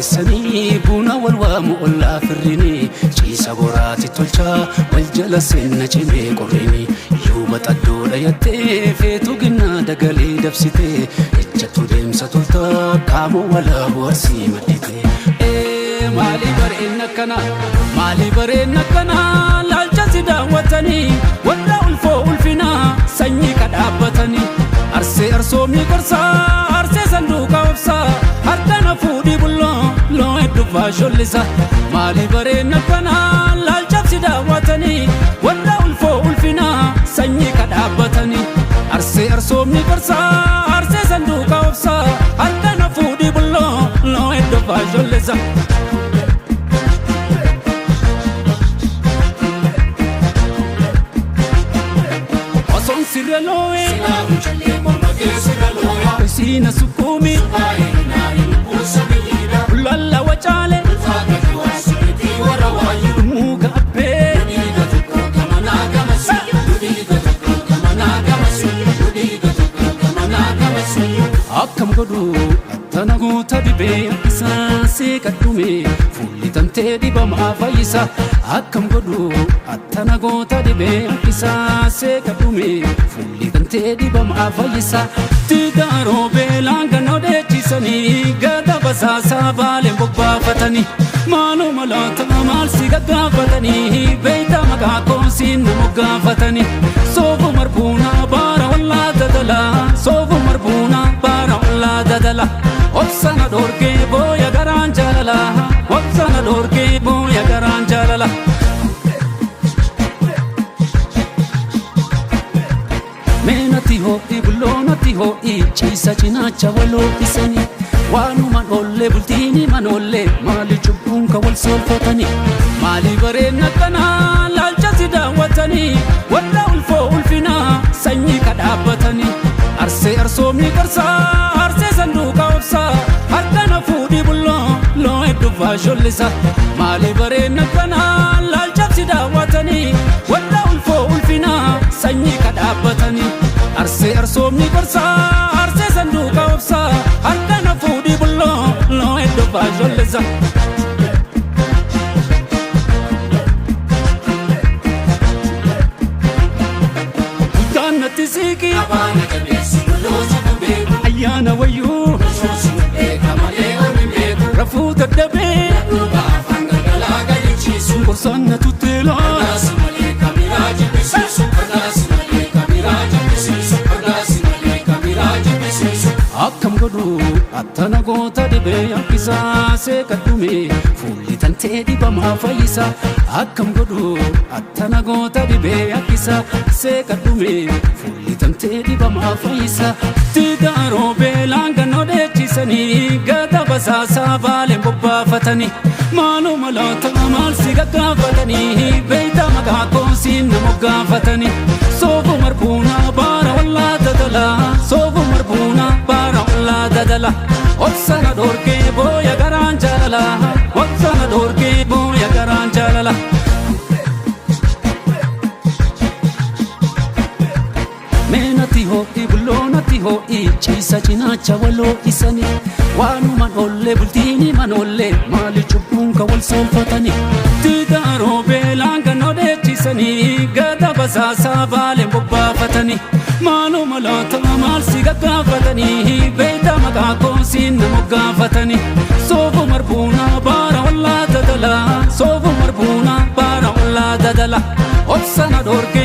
qopheessanii buna wal waamu ollaa firrini ciisa boraati tolchaa wal jala seenna cimee qorrini yuuba xaddoodha yattee feetu ginnaa dagalee dabsitee ejjattu deemsa toltaa qaama walaabu arsii maddite. Maali bareen akkana maali bareen akkana laalcha si daawwatanii warra ulfoo ulfinaa sanyii kadhaabbatanii arsee arsoomni gorsaa arsee sanduuqa obsaa harkana fuudhii bulloo loo hedduu faashollisa maali bareen akkana laalcha si daawwatanii warra ulfoo ulfinaa sanyii kadhaabbatanii arsee arsoomni gorsaa arsee sanduuqa obsaa harkana fuudhii bulloo loo hedduu faashollisa. Osoon sirra loo'ee Silaa morma keessa looya. Siina sukkuumi Baay'inaa lubbuun biyyiidha. Lalla wacaale Ulfaata waan sirriitti warra waayu. muka abbee Dhiiga tokko gamanaa gamasi. Dhiiga tokko gamanaa gamasi. Dhiiga tokko gamanaa gamasi. Akkam godhu attana goota dibee akkisaa seeqadhume fuulli tantee dhibamaa fayyisa. Akkam godhu attana goota dibee akkisaa seeqadhume fuulli tantee dhibamaa fayyisa. Tigaaroo beelaan gannoo dheechisanii gada basaasaa baaleen bobbaafatanii maaloo maloota maal si gaggaafatanii beeyta maqaa koosiin na moggaafatanii soofu marbuunaa baara ollaa dadalaa soofu marbuunaa baara ollaa dadala obsana dhoorgee booya garaan jaalala obsana dhoorgee booya garaan jaalala. Meenati ho'i bulloonati ho'i ciisa cinaacha waloo isanii waanuman oollee bultiini manoollee maali cubbuun ka wal soolfatanii maali bareen akkanaa laalcha si daawwatanii warra ulfoo ulfinaa sanyii kadhaabbatanii arsee arsoomni qarsaa arsee sanduuqa obsaa harkana fuudhii bulloo loo hedduu faashollisa maali bareen akkanaa laalcha si daawwatanii warra ulfoo ulfinaa sanyii kadhaabbatanii arsee arsoomni gorsaa arsee sanduuqa obsaa harkana fuudhii bulloo loo hedduu faashollisa. Guddaan natti siiqii Abaana qabeessi bulloota kan beeku. Ayyaana wayyuu Soosuma beeka malee ormi beeku. Rafuu dadhabee Dhugaa afaan galgalaa galichiisu. Gorsaan na tutteelaa Kanaas malee kamiraa jibbisiisu. Kanaas malee kamiraa jibbisiisu. Kanaas malee kamiraa jibbisiisu. Akkam godhu attana goota dhibee akkisaa seeqadhume fuulli tantee dhibamaa fayyisa. Akkam godhu attana goota dhibee akkisaa seeqadhume fuulli tantee dhibamaa fayyisa. Tigaaroo beelaan gannoo dheechisanii gata basaasaa baaleen bobbaafatanii maaloo maloota maal si gaggaafatanii beeyta maqaa koosiin na moggaafatanii soofu marbuunaa baara ollaa dadalaa soofu marbuunaa baara ollaa dadala obsana dhoorgee booya garaan jaalala obsana dhoorgee booya garaan jaalala. Meenati ho'i bulloonati ho'i ciisa cinaacha waloo isanii waanuman oollee bultiini manoollee maali cubbuun ka wal soolfatanii tigaaroo beelaan gannoo dheechisanii gada basaasaa baaleen bobbaafatanii maaloo maloota maal si gaggaafatanii beeyta maqaa koosiin na moggaafatanii soofu marbuunaa baara ollaa dadalaa soofu marbuunaa baara ollaa dadala obsana dhoorgee.